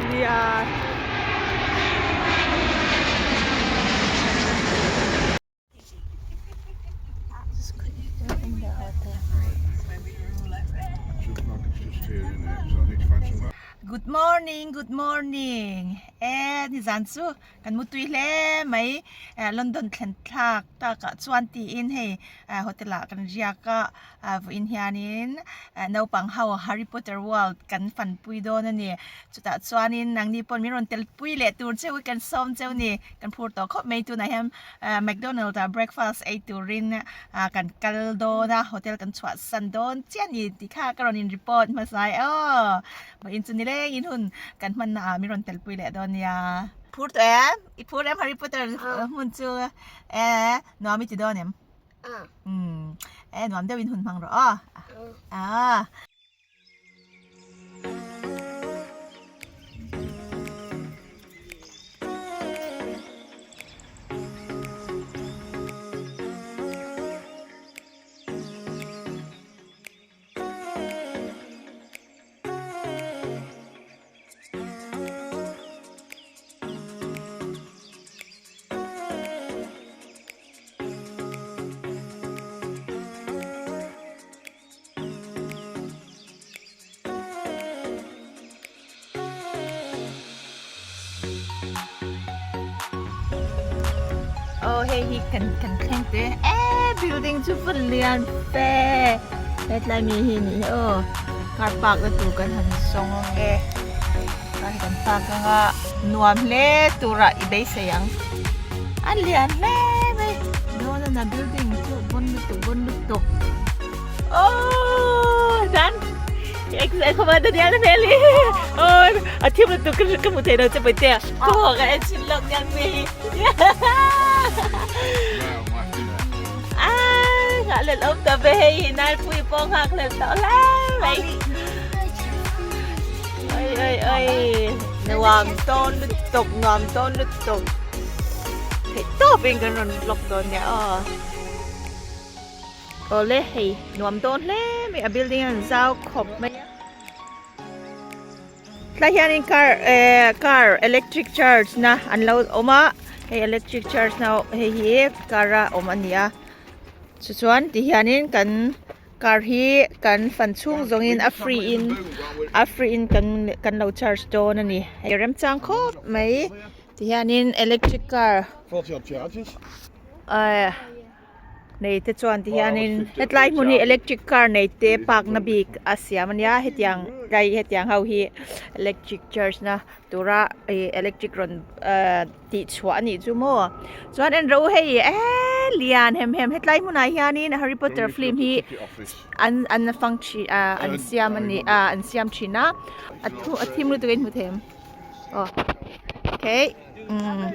lian. Good morning good morning e nizan chu kan mutui hle mai London thlen thlak takah chuan tiin hei hotel ah kan riak a vawiin hianin naupang ho Harry Potter world kan fanpui dawn a ni chutah chuanin nangni pawh min rawn tel pui leh tur cheu hi kan sawm cheu a ni kan phur tawh khawp mai tunah hian McDonald ah breakfast ei turin kan kal dawn a hotel kan chhuah san dawn chiah a ni tih kha ka rawn in report hmasa e aw vawiin chu nileng in hun kan hman na ah min rawn tel pui leh dawn nia. Phur tawh em? I phur em Harry Potter hmun chu e nuam i ti dawn em? Umm e nuam deuhin hun hmang rawh aw. Aa. Aw hei hi kan kan thleng te e building chu va lian fe hetlai mi hi nih hi aw car park na tur kan han zawng ang e car hi kan park anga nuam hle turah i beisei ang a lian hle mai dawn a na building chu bawn lutuk bawn lutuk aww dan Daniel hmel hi aw a thim lutuk ka hmu thei lo che pawite ka haw ka en chhin lawk nia mi hi a nghah lel awm ta ve hei hi Nalpui pawh nghak lel tawh hle mai oi oi oi nuam tawn lutuk nuam tawn lutuk theih tawp in kan rawn vlog dawn nia aw. Awle hei nuam dawn hle mai a building an zau khawp mai a tlai hianin car eh car electric charge na an lo awm a hei electric charge na hei hi car a awm a ni a chu chuan ti hianin kan car hi kan fan chhung zawngin a free in a free in kan kan lo charge dawn a ni hei remchang khawp mai ti hianin electric car eh. Nei te chuan ti hianin hetlai hmun hi electric car nei te park na bik a siam ania hetiang tlai hetiang ho hi electric charge na tura ih electric rawn ahh tih chhuah anih chu maw chuan en rawh u hei eee lian hem hem hetlai hmunah hianin harry potter film hi an an fang thin ahh an siam ani ah an siam thin a a thu a thim lutuk a in hmu thei em aw okay umm.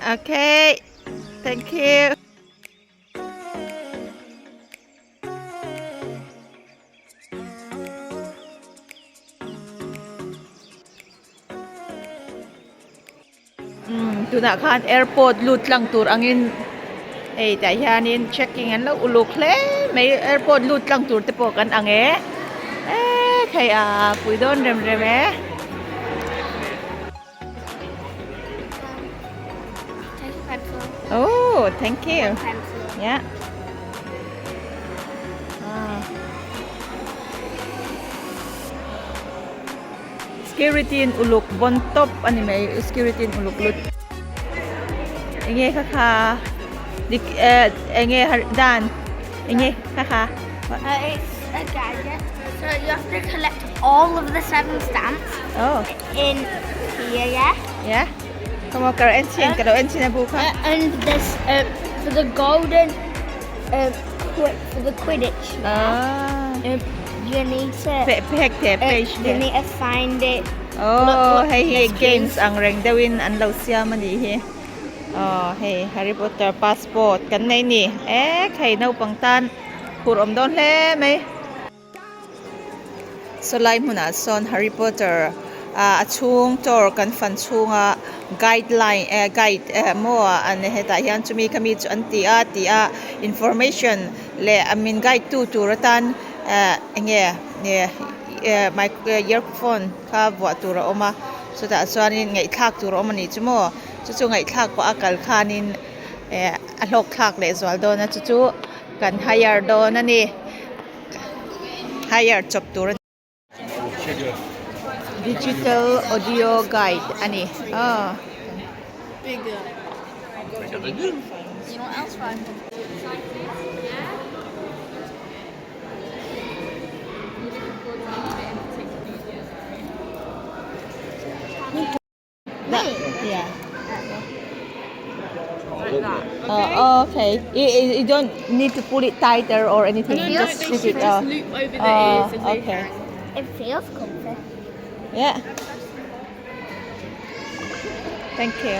Okay, thank you. Umm tunah khan airport lut tlang tur angin hei tah hianin checking an lo uluk hle mai airport lut tlang tur te pawh kan ang e eee thei a pui dawn rem rem e. Oh thank you yeah. Security in uluk bon top a ni mai security in uluk lut enge kha kha dik eh enge har dan enge kha kha Uh, it's a gadget. So you have to collect all of the seven stamps oh in here, yeah? yeah come on ka lo en chhin ka lo en chhin a bu kha Uh, and this uh, for the golden um, for the Quidditch. Ah. Um, you need to Phek te page te. You need to find it. Oh, hei hi games ang reng deuhin an lo siam a nih hi. Oh, hei Harry Potter passport kan nei ni. Ek hei naupang tan phur awm dawn hle mai. Sawlai hmunah sawn Harry Potter a chhung tour kan fan chhunga Guideline eh guide eh maw an hetah hian chumi khami chu an ti a tih a information leh a min guide tu tur atan eh enge eh mic earphone kha vuah tur a awm a chutah chuanin ngaihthlak tur a awm a nih chu maw chu chu ngaihthlak pawh a kal khanin eh a hlawk thlak leh zual dawn a chu chu kan hire dawn a ni hire chawp tur a ni. Digital audio guide a ni aw. Yeah. Oh, okay. You don't need to pull it tighter or anything. No, Just they leave should it. just Oh, loop over the oh, ears if they okay. It feels comfy. Yeah. Thank you.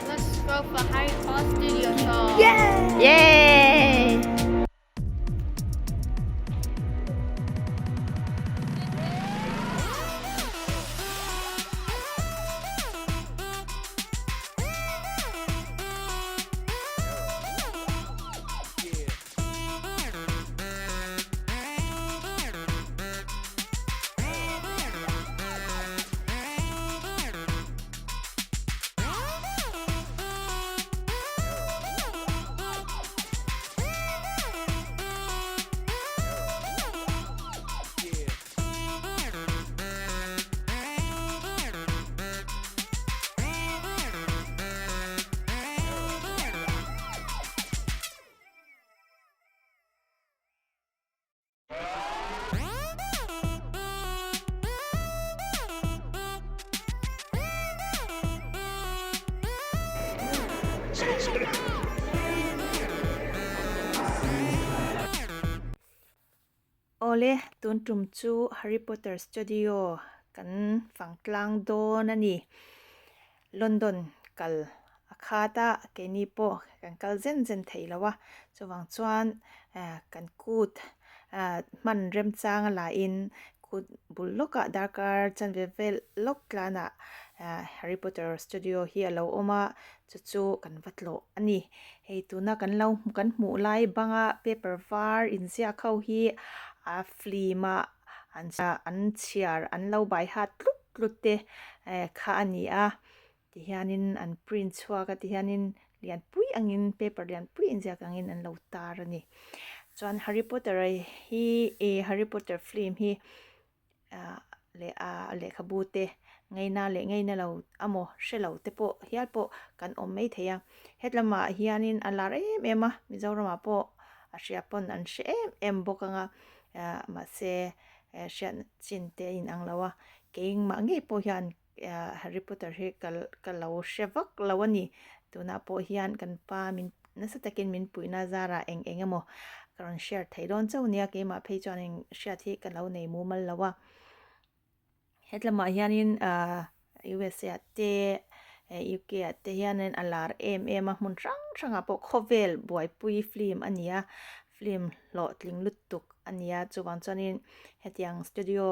Let's go for Harry Potter Studio Tour. Yeah! Yay! Awle, tun tum chu Harry Potter Studio kan fang tlang dawn a ni. London kal a khat a, keini pawh kan kal zen zen thei lo a, chuvang chuan kan kut hman remchang a lahin kut bul lawkah darkar chanve vel lawk tlanah Harry Potter Studio hi a lo awm a, chu chu kan va tlawh a ni. Hei tuna kan lo kan hmuh lai banga paper var inziak ho hi a film a an chhiar an lo bai hat tlut tlut te kha a ni a tihianin an print chhuak a tihianin lianpui angin paper lianpui inziak angin an lo tar a ni chuan Harry Potter a hi eh Harry Potter film hi ah leh a lehkhabu te ngaina leh ngaina lo amaw hre lo te pawh hial pawh kan awm mai thei a hetlamah hianin a lar em em a Mizoramah pawh a hria pawn an hre em em bawk anga ah mahse eh hriat chin te a inang lo a keimah ngei pawh hian Harry Potter hi ka ka lo hre vak lo a ni tunah pawh hian kan pa min nasa takin min puihna zarah eng eng emaw ka rawn share thei dawn chauh nia keimah phei chuan eng hriat hi ka lo nei mumal lo a hetlamah hianin ah USA ah te eh UK ah te hianin a lar em em a hmun hrang hrangah pawh khawvel buaipui film a ni a film hlawhtling lutuk a ni a chuvang chuanin hetiang studio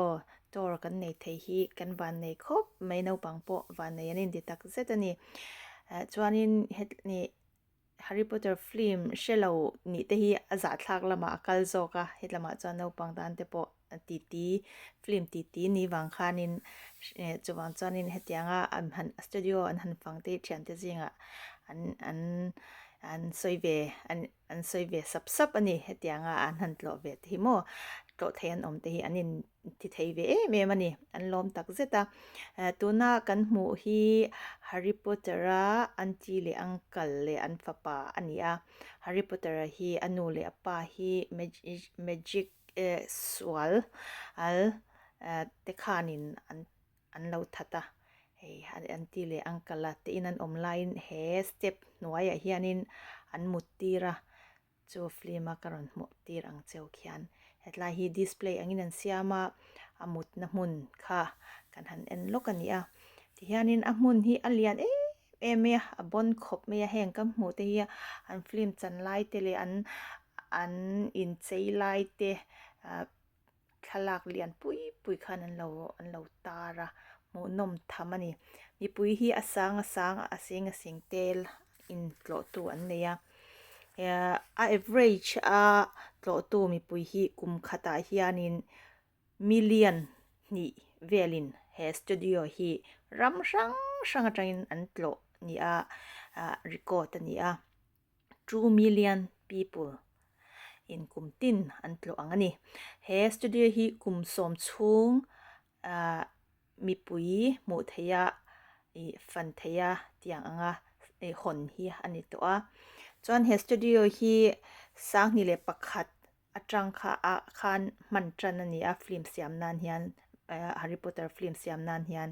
tour kan nei thei hi kan van nei khawp mai naupang pawh van nei an inti tak zet a ni eh chuanin hetni. Harry Potter film hre lo nih te hi a zahthlak lamah a kal zawk a hetlamah chuan naupang tan te pawh titi film titi ni vang khanin eh chuvang chuanin hetianga an han studio an han fang te hi thiante zingah an an an sawi ve an an sawi ve sap sap a ni hetianga an han tlawh ve te hi maw tlawh thei an awm te hi an in ti thei ve em em a ni an lawm tak zet a eh tuna kan hmuh hi Harry Potter a aunty leh uncle leh an fapa a ni a Harry Potter a hi a nu leh a pa hi magic eh sual al eh te khanin an an lo that a hei aunty leh uncle a te in an awm laiin he step hnuaiah hianin an mut tir a. Chu film a ka rawn hmuh tir ang cheu khian hetlai hi display angin an siam a, a mutna hmun kha kan han en lawk a ni a. Tihianin a hmun hi a lian em em mai a, a bawn khawp mai a, heng ka hmuh te hi an film chan lai te leh an an inchei lai te ah thlalak lian pui pui khan an lo an lo tar a, hmuhnawm tham a ni. Mipui hi a sang a sang a sing a sing tel intlawhtu an nei a, a average a tlawhtu mipui hi kum khatah hianin million hnih velin he studio hi ram hrang hrang atangin an tlawh ni a ah record a ni a. 2 million people in kum tin an tlawh ang a ni. He studio hi kum sawm chhung ah mipui hmuh theih a ih fan theih a tiang anga ih hawn hi a ni tawh a. Chuan he studio hi sanghnih leh pakhat atang kha ah khan hman tan a ni a film siam nan hian eh Harry Potter film siam nan hian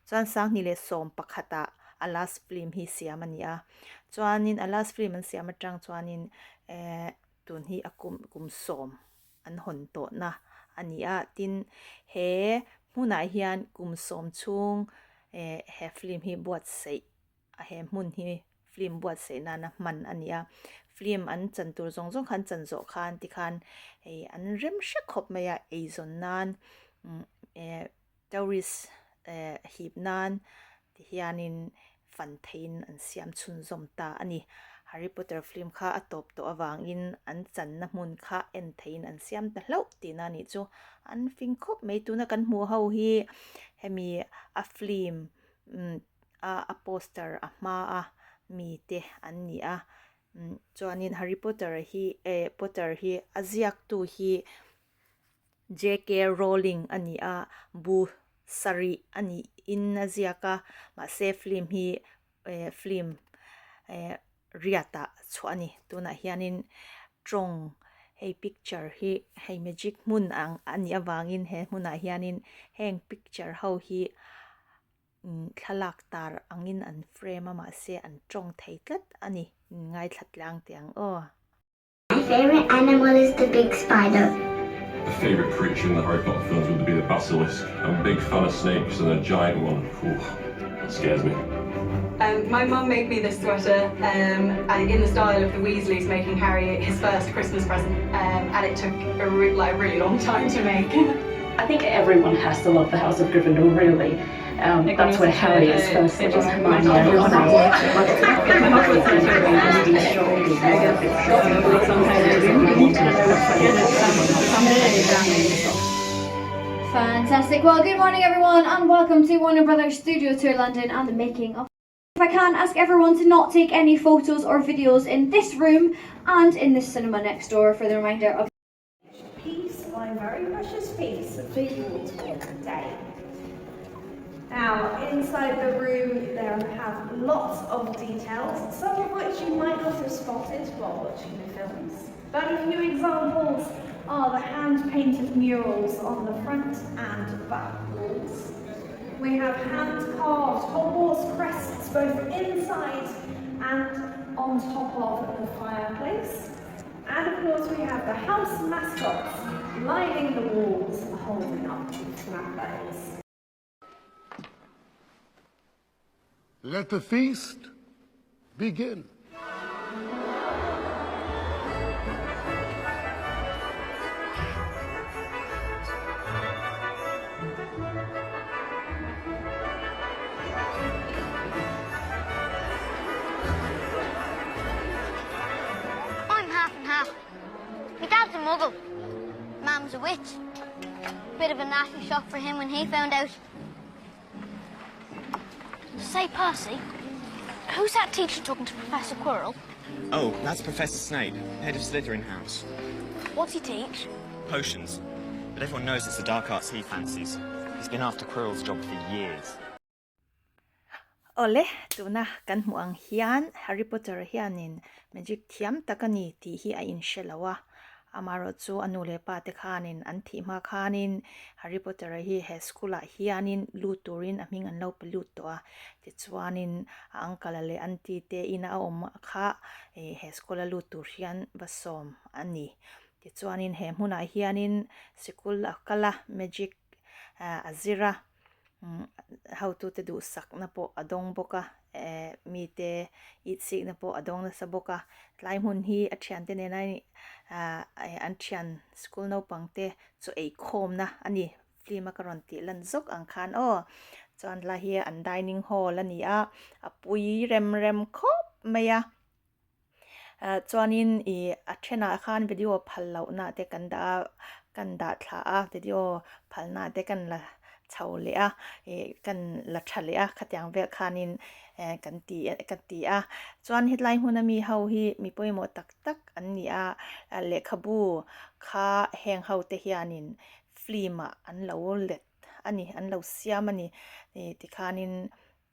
chuan sanghnih leh sawm pakhatah a last film hi siam a ni a chuanin a last film an siam atang chuanin eh tun hi a kum kum sawm an hawn tawh na a ni a tin he hmunah hian kum sawm chhung eh he film hi buatsaih a he hmun hi film buatsaih nana hman a ni a film an chan tur zawng zawng kha an chan zawh khan tikhan hei an rem hrek khawp mai a eizawn nan eh tourist eh hip nan ti hianin fan theihin an siam chhunzawm ta a ni Harry Potter film kha a tawp tawh avangin an channa hmun kha en theihin an siam ta hlauh tihna a nih chu an fing khawp mai tuna kan hmuh ho hi hemi a film a a poster a hma a mi te an ni a chuanin Harry Potter hi eh Potter hi a ziak tu hi J K Rowling a ni a bu sarih a nih in a ziak a mahse film hi eh film eh riat ah chhuah a ni tunah hianin tawng hei picture hi hei magic hmun ang a nih avangin he hmunah hianin heng picture ho hi. Thlalak tar angin an frame a mahse an tawng thei tlat a ni. Ngaithla tlang teh ang aw. My favourite animal is the big spider. The favourite creature in the Harry Potter films would be the basilisk. I'm a big fan of snakes and a giant one, whew, that scares me. Um, my mum made me this sweater um, in the style of the Weasleys making Harry his first Christmas present um, and it took a, re like, a really long time to make. I think everyone has to love the House of Gryffindor, really. Um, that's where Harry is first, it is Hermione Fantastic. Well, good morning, everyone, and welcome to Warner Brothers Studio Tour London and the making of If I can, ask everyone to not take any photos or videos in this room and in the cinema next door for the reminder of Peace, my very precious peace, for you all today. Now, inside the room, there have lots of details, some of which you might not have spotted while watching the films. But a few examples are the hand-painted murals on the front and back walls. We have hand-carved Hogwarts crests both inside and on top of the fireplace. And of course we have the house mascots lining the walls holding up flambeaux. Let the feast begin. muggle. Mam's a witch. Bit of a nasty shock for him when he found out. Say, Percy, who's that teacher talking to Professor Quirrell? Oh, that's Professor Snape, head of Slytherin House. What's he teach? Potions. But everyone knows it's the dark arts he fancies. He's been after Quirrell's job for years. Awle, tuna kan hmuh ang hian Harry Potter hianin magic thiam tak a ni tih hi a inhre lo a. Amaherawh chu a nu leh pa te khanin an thih hma khanin Harry Potter hi he school ah hianin lut turin a hming an lo pe lut tawh a. Tichuanin a uncle leh auntie te ina a awm kha he school a lut tur hian va sawm a ni. Tichuanin he hmunah hianin sikul a kal a, magic a zir a, hotute duhsakna pawh a dawng bawk a, eh mite itsikna pawh a dawng nasa bawk a. Tlai hmun hi a thiante nena ah an thian school naupang te chaw eikhawmna a ni. Film a ka rawn tih lan zawk ang khan aw. Chuan tlai hi an dining hall a ni a, a pui rem rem khawp mai a. Ah chuanin ih a thenah khan video phal lohna te kan dah a kan dah thla a video phalna te kan la chho leh a ih kan la tha leh a khatiang vel khanin eh kan ti kan ti a chuan hetlai hmuna mi ho hi mi pawimawh tak tak an ni a lehkhabu kha heng ho te hianin film ah an lo let a ni an lo siam a ni ih tikhanin.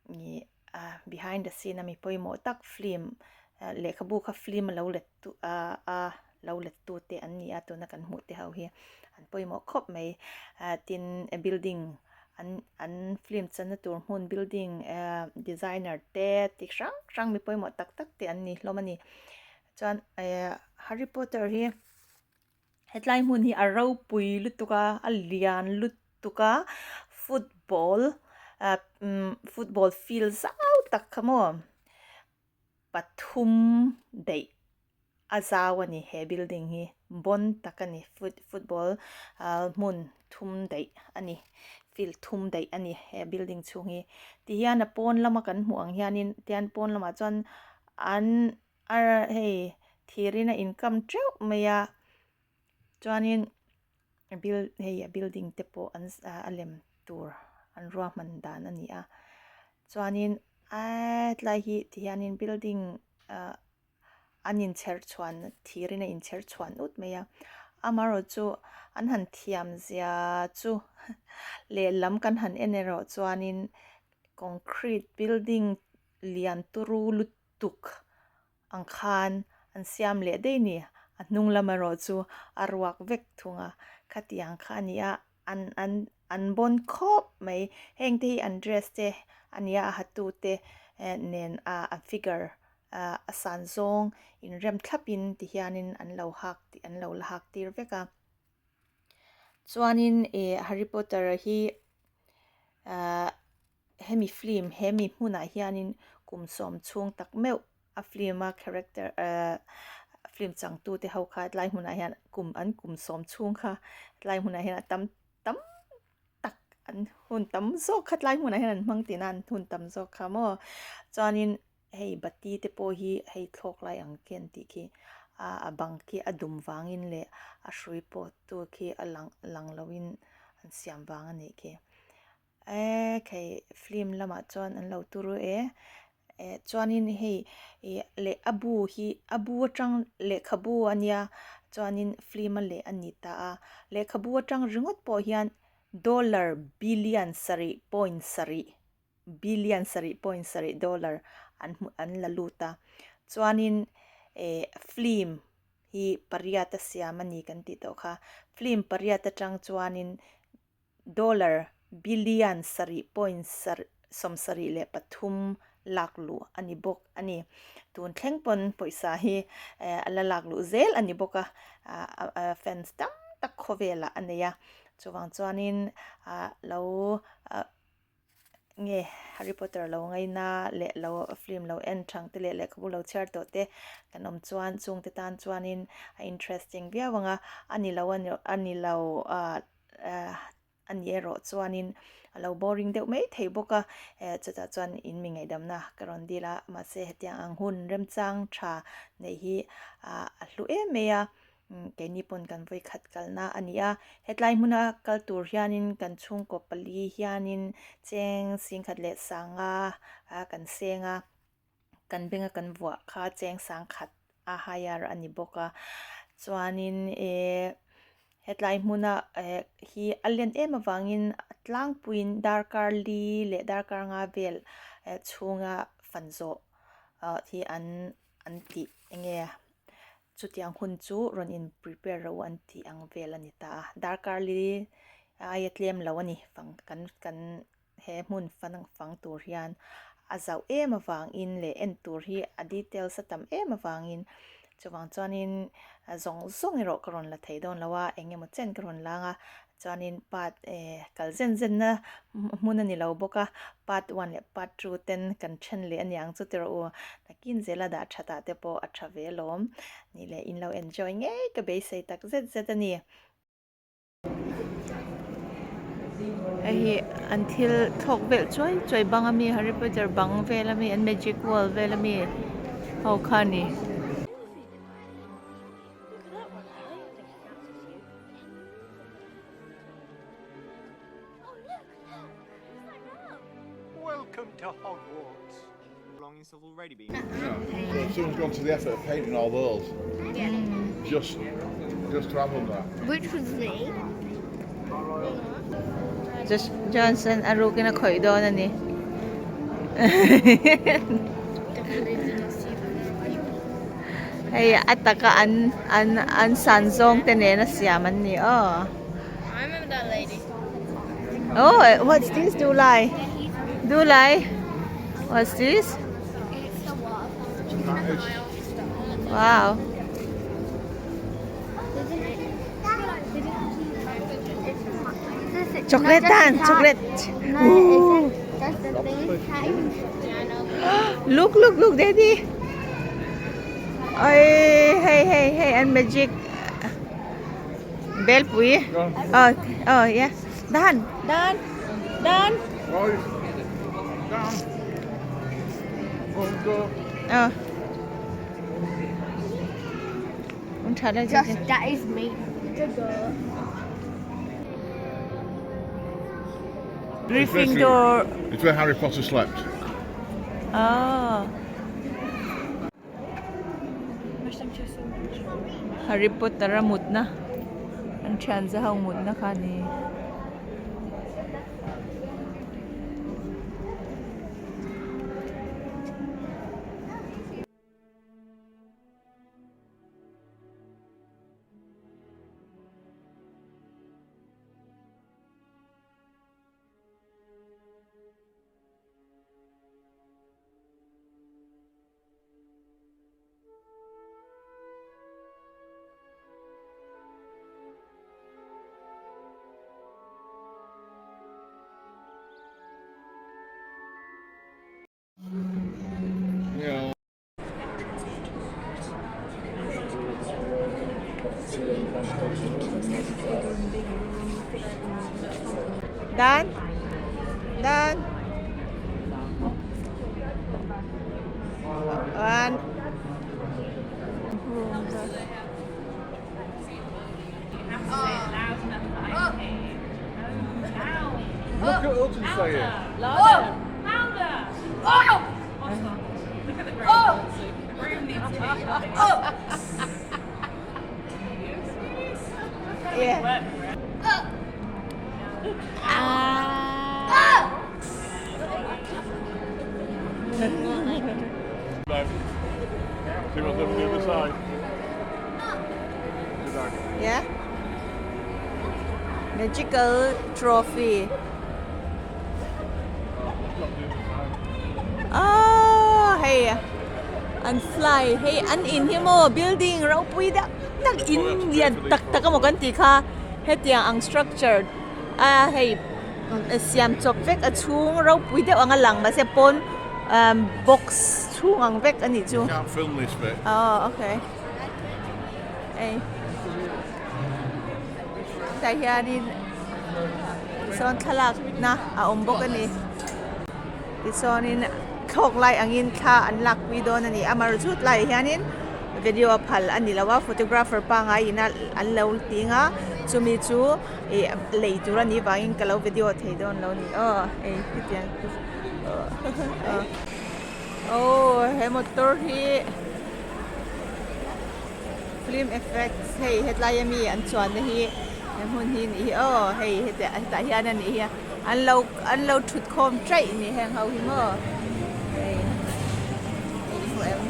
Ih ah behind the scene a mi pawimawh tak film lehkhabu kha film a lo let tu ah a lo let tu te an ni a tuna kan hmuh te ho hi an pawimawh khawp mai ah tin building an an film channa tur hmun building ah designer te ti hrang hrang mi pawimawh tak tak te an ni hlawm a ni chuan eh Harry Potter hi. Hetlai hmun hi a ropui lutuk a a lian lutuk a football ah umm football field zau tak kha maw pathum daih a zau a ni he building hi bawn tak a ni foot football ah hmun thum daih a ni field thum daih a ni he building chhung hi tihian a pawn lama kan hmuh ang hianin tihian pawn lamah chuan an A hei thirin a inkam teuh mai a chuanin a buil hei a building te pawh an a lem tur an ruahman dan a ni a chuanin aa tlai hi ti hianin building ah an inchher chhuan thirin a inchher chhuan ut mai a amaherawh chu an han thiam zia chu lehlam kan han en erawh chuanin concrete building lian turu lut tuk ang khan an siam leh daih ni. A hnung lam erawh chu a ruak vek thung a, khatiang kha a ni a, an an an bawn khawp mai. Heng te hi an dress te a ni a, a hatu te nen a a figure ah a san zawng inrem thlap in ti hianin an lo hak tih an lo la hak tir vek a. Chuanin ih Harry Potter a hi ah. Hemi film hemi hmunah hianin kum sawm chhung tak meuh a film a character ehh film changtute ho kha tlai hmunah hian kum an kum sawm chhung kha tlai hmunah hian a tam tam tak an hun tam zawk kha tlai hmunah hian an hmang tihna an hun tam zawk kha maw chuanin hei bati te pawh hi hei thlawk lai ang khi an tih khi a bang khi a dum vangin leh a hrui pawh tu khi a lang lang loin an siam vang a nih khi. Eee khei film lamah chuan an lo turu e eh chuanin hei ih leh a bu hi a bu atang lehkhabu a nia chuanin film a leh a ni ta a lehkhabu atang ringawt pawh hian dollar billion sarih point sarih billion sarih point sarih dollar an hmu an la lut a chuanin eh film hi pariat a siam a ni kan tih tawh kha film pariat atang chuanin. Dollar billion sarih point 73 lak luh a ni bawk a ni. Tun thleng pawn pawisa hi a la lak luh zel a ni bawk a, fans tam tak khawvelah a nei a. Chuvang chuanin lo nge Harry Potter lo ngaina leh lo film lo en thang te leh lehkhabu lo chhiar tawh te kan awm chuan chungte tan chuanin a interesting viau ang a, a ni lo a ni lo ah a ni erawh chuanin a lo boring deuh mai thei bawk a, eh chutah chuan in mi ngaihdamna ka rawn dil a, mahse hetiang ang hun remchang tha neih hi ah a hlu em mai a. Keini pawn kan vawi khat kalna a ni a, hetlai hmuna kal tur hianin kan chhungkaw pali hianin cheng singkhat leh sanga kan seng a, kan benga kan vuah kha cheng sangkhat a hire a ni bawk a, chuanin eh hetlai hmuna eh hi a len em avangin a tlangpuiin darkar li leh darkar nga vel chhunga fan zawh hi an an tih enge chutiang hun chu rawn in prepare ro an tih ang vel a ni ta a darkar li aia tlem lo a ni fang kan kan he hmun fan fang tur hian a zauh em avangin leh en tur hi a details a tam em avangin chuvang chuanin zawng zawng erawh ka rawn la thei dawn lo a eng emaw chen ka rawn lang a Chuanin part eh kal zen zen na hmun a ni lo bawk a, part one leh part two ten kan then leh a niang chu tiraw u, nakin zela dah that ah te pawh a tha ve alawm nih leh in lo enjoy ngei ka beisei tak zet zet a ni. Hei hi an thil thlawk velh chuai chuai bang ami Harry Potter bang vel ami an magic wall vel ami ho kha a ni. Welcome to Hogwarts. Belongings have already been. Yeah. So someone's gone to the effort of painting all those. Yeah. Just, just to have them there. Which was me. Josh Johnson a rukin a khawih dawn a ni. Hei a taka an an an san zawng te nena siam an ni aw. Oh, what's this Dulai? Dulai? What's this? Wow. Chocolate dan, chocolate. Ooh. Look, look, look, daddy. Oi, hey, hey, hey, and magic. Belpui. Oh, oh, yeah. Dan, Dan, Dan. Dan. Go. Oh. Just that is me. Gryffindor. It's where Harry Potter slept. Oh. Harry Potter a mutna an thian za ho mutna kha a ni. Dan Dan One Look at Ulton saying. Oh! Oh! Oh! Oh! Yeah. Ah! See what's over the other side. Yeah. Magical trophy. Oh, hei an fly hei an in hi maw building ropui deuh tak in lian tak tak emaw kan tih kha hetiang ang structure a hei siam chawp vek a chhung ropui deuh anga lang mahse pawn box chhung ang vek a nih chu oh okay hei tah hianin sawn thlalak na a awm bawk a ni tichuanin thlawk lai angin thla an lakpui dawn a ni a mar zut laiah hianin. video a phal a ni lo a photographer pangai ina an lo ting a chumi chu ih lei tur a nih vangin ka lo video thei dawn lo a ni aw hei hetiang chu aw he motor hi film effects hei hetlai ami an chuan na hi he hmun hi nih hi aw hei hetah hian a nih hi a an lo an lo thut khawm chaih ni heng ho hi maw hei hei i hmu em.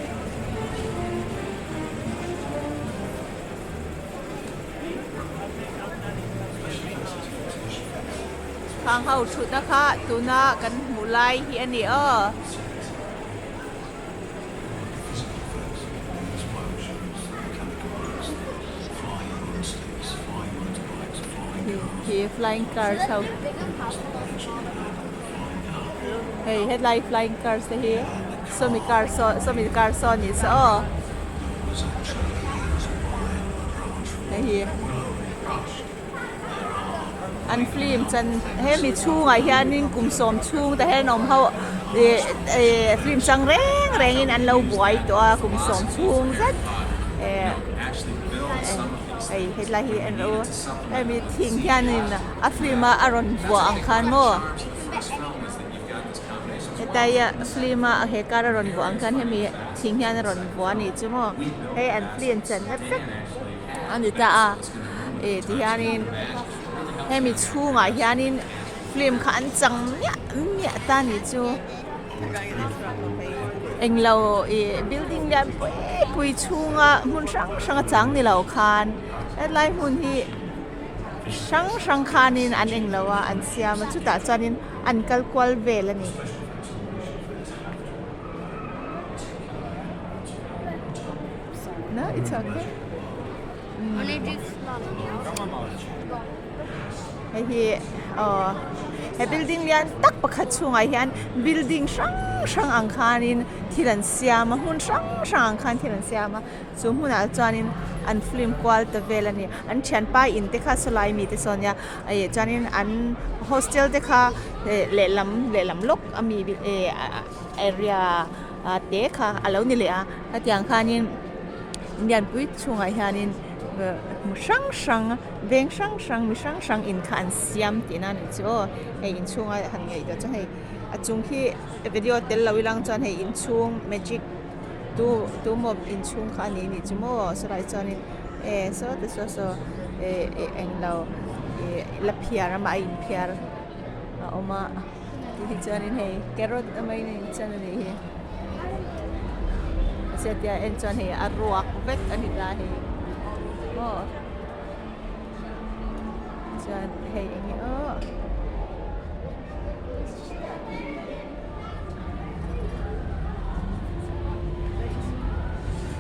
Khang ho thutna kha tuna kan hmuh lai hi a ni aw. Khi flying cars ho hei hetlai flying cars te hi sawmi car saw sawmi car saw a nih saw aw hei hi an film chan hemi chhungah hianin kum sawm chhung te hian awm ho ih ih film chang reng rengin an lo buai tawh a kum sawm chhung zet eh hei hetlai hi en rawh u hemi thing hianin a film a a rawn vuah ang khan maw hetlai film a he car a rawn vuah ang khan hemi thing hian a rawn vuah a nih chu maw hei an film chan na vek a ni ta a. Ih ti hianin hemi chhungah hianin film kha an chang miah miah ta ni chu englo ih building lian pui pui chhunga hmun hrang hrang a chang ni lo khan helai hmun hi hrang hrang khanin an englo a an siam a chutah chuanin an kal kual vel a ni. No it's okay. Hei hi aw he building lian tak pakhat chhungah hian building hrang hrang ang khanin thil an siam a hmun hrang hrang ang khan thil an siam a chu hmunah chuanin an film kual ta vel a ni an thianpa in te kha sawlai mi te saw nia ih chuanin an hostel te kha lehlam lehlam lawk ami ih area te kha a lo ni leh a hetiang khanin. Lianpui chhungah hianin hmu hrang hrang veng hrang hrang mi hrang hrang in kha an siam tihna a nih chu aw hei inchhunga han ngaihtuah chuan hei a chung khi video tel lo ilang chuan hei inchhung magic tu tu maw inchhung kha a ni anih chu maw sawlai chuanin e saw te saw saw eh englo ih la phiar a mah a inphiar a awm a. Tih chuanin hei carrot a mai in chan a nih hi mahse tia en chuan hei a ruak vek a ni ta hei maw chuan hei eng nge aw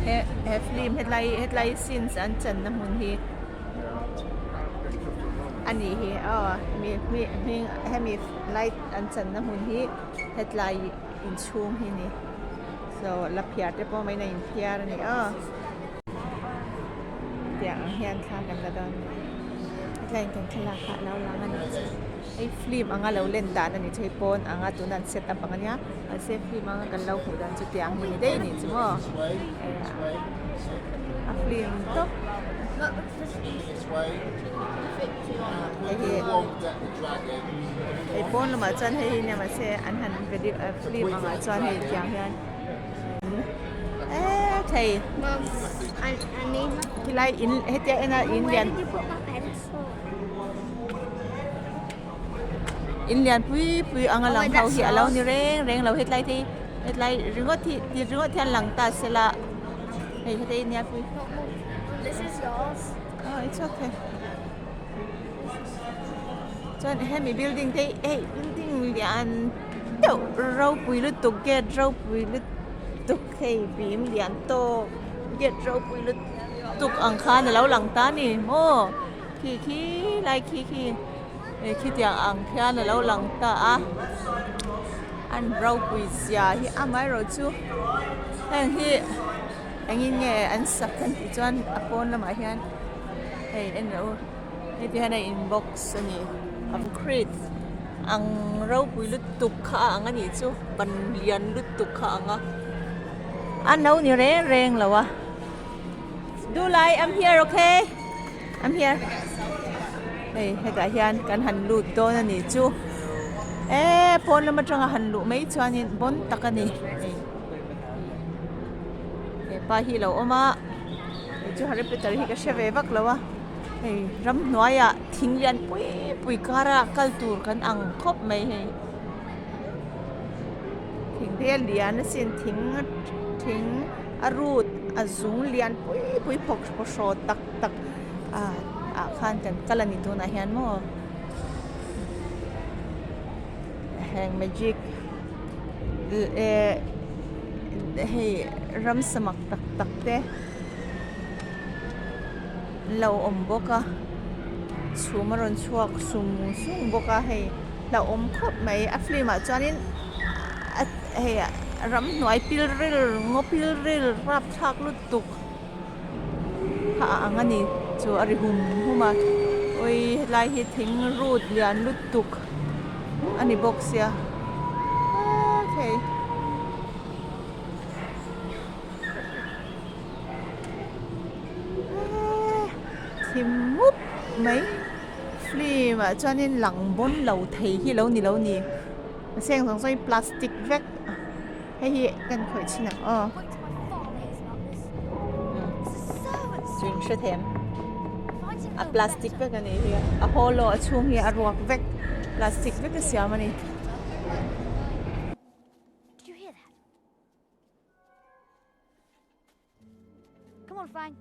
he he film hetlai hetlai scenes an channa hmun hi. A nih hi aw mi mi hming hemi light an channa hmun hi hetlai inchhung hi a ni so la phiar te pawh mai in a inphiar a ni aw tiang ang hian thla kan la dawn a ni hetlai in kan thlalak kha a lo lang a ni hei film anga lo len dan a ni chu hei pawn anga tuna an set up ang a nia mahse film anga kan lo hmuh dan chu tiang hi a ni daih a nih chu maw a film tawp. Hei hi hei pawn lamah chuan hei hi nia mahse an han video film angah chuan hei tiang hian eee thei khilai in hetia ena in lian in lian pui pui anga lang ho hi a lo ni reng reng lo hetlai te hi hetlai ringawt hi ti ringawt hian lang ta sela hei heta in lian pui. This is yours. Oh, it's okay. Chuan hemi building te hei building lian deuh ropui lutuk gate ropui lutuk hei bim lian tawk gate ropui lutuk ang khan alo lang ta a ni maw khi khi lai khi khi khitiang ang khian alo lang ta a an ropui zia hi amaherawhchu heng hi. Engin nge an sak kan tih chuan a pawn lamah hian hei en rawh u heti hian a in box a ni concrete ang ropui lutuk kha a ang a nih chu ban lian lutuk kha a ang a a no ni reng reng lo a. Do like I'm here okay I'm here hei hetah hian kan han lut dawn a nih chu eee pawn lam atanga han luh mai chuanin bawn tak a ni hei hepa hi a lo awm a kei chu Harry Potter hi ka hre ve vak lo a hei ramhnuaiah thing lian pui pui kara kal tur kan ang khawp mai hei. Thing te a lian asin thing thing a root a zung lian pui pui phawk hraw tak tak ah ah khan kan kal a ni tunah hian maw heng magic eh hei ramsa mak tak tak te an lo awm bawk a chhum a rawn chhuak sung sung bawk a hei. Hlauhawm khawp mai a film ah chuanin a hei ramhnuai pilril ngaw pilril rapthlak lutuk kha a ang a ni chu a ri hum hum a awii helai hi thing root lian lutuk a ni bawk sia okay. Thim mup mai. Film ah chuanin lang bawn lo thei hi lo ni lo ni a seng zawng zawng hi plastic vek hei hi kan khawih chhin ang aw chu in hre them a plastic vek a nih hi a hollow a chhung hi a ruak vek plastic vek a siam a ni. Come on, Fang.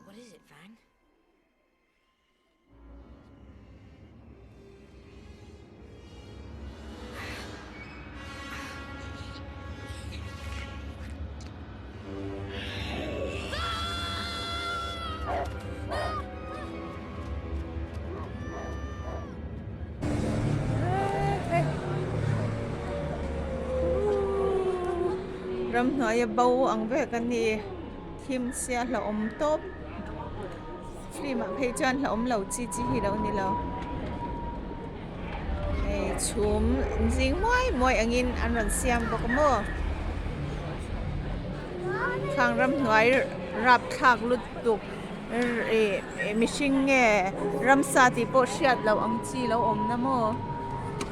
What is it, Fang? Ramhnuaia bo ang vek a ni thim sia hlauhawm tawp film ah phei chuan hlauhawm lo chi chi hi lo ni lo hei chhum zing muai muai angin an rawn siam bawk a maw khang ramhnuai rapthlak lutuk ih mihring nge ramsa tih pawh hriat loh ang chi lo awm na maw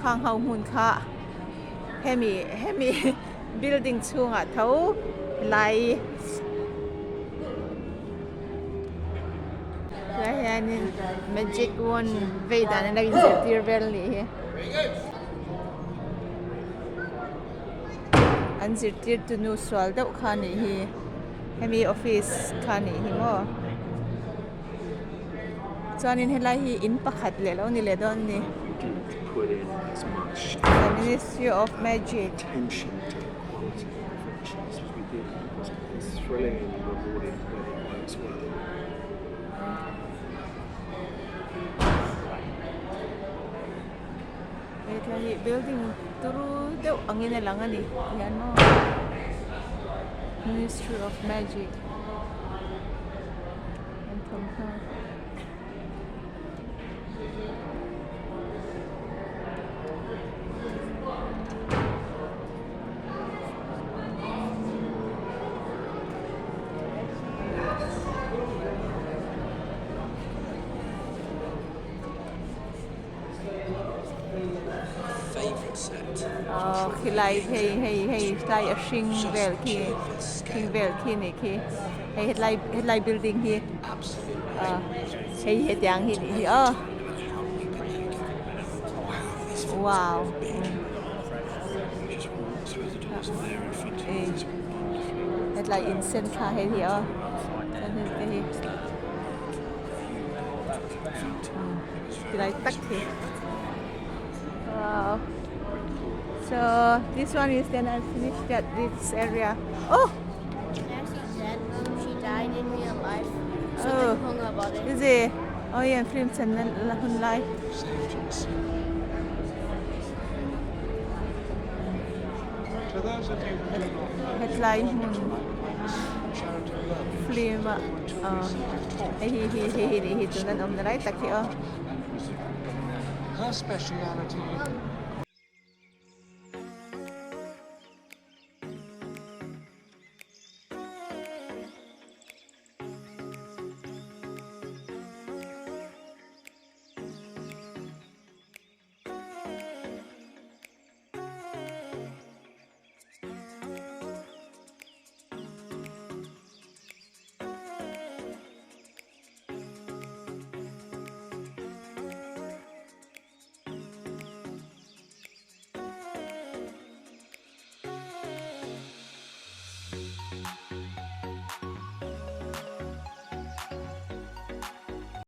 khang ho hmun kha hemi hemi building chhungah tho lai Tlai hianin magic wand vei dan an lo inzirtir vel anih hi. An zirtirtu nu sual deuh kha anih hi. Hemi office kha anih hi maw. Chuanin helai hi in pakhat leh lo ni leh dawn a ni. The Ministry of Magic. He thla hi building turu deuh angin a lang a ni tihian maw Ministry of Magic an thawmhnaw. Aw khilai hei hei hei tlai a hring vel khi hring vel khi nih khi hei hetlai hetlai building hi ah hei hetiang hi nih hi aw wow. Hetlai in sen thla hei hi aw chuan hei te hi tilai tak hi wow so this one is then I finish that this area oh She died in real life. Something oh. hung her body. Is it? Awi an film chenna la hun lai. Hetlai hmun film a aw hei hi hi hei hi tuna an awmna lai tak hi aw.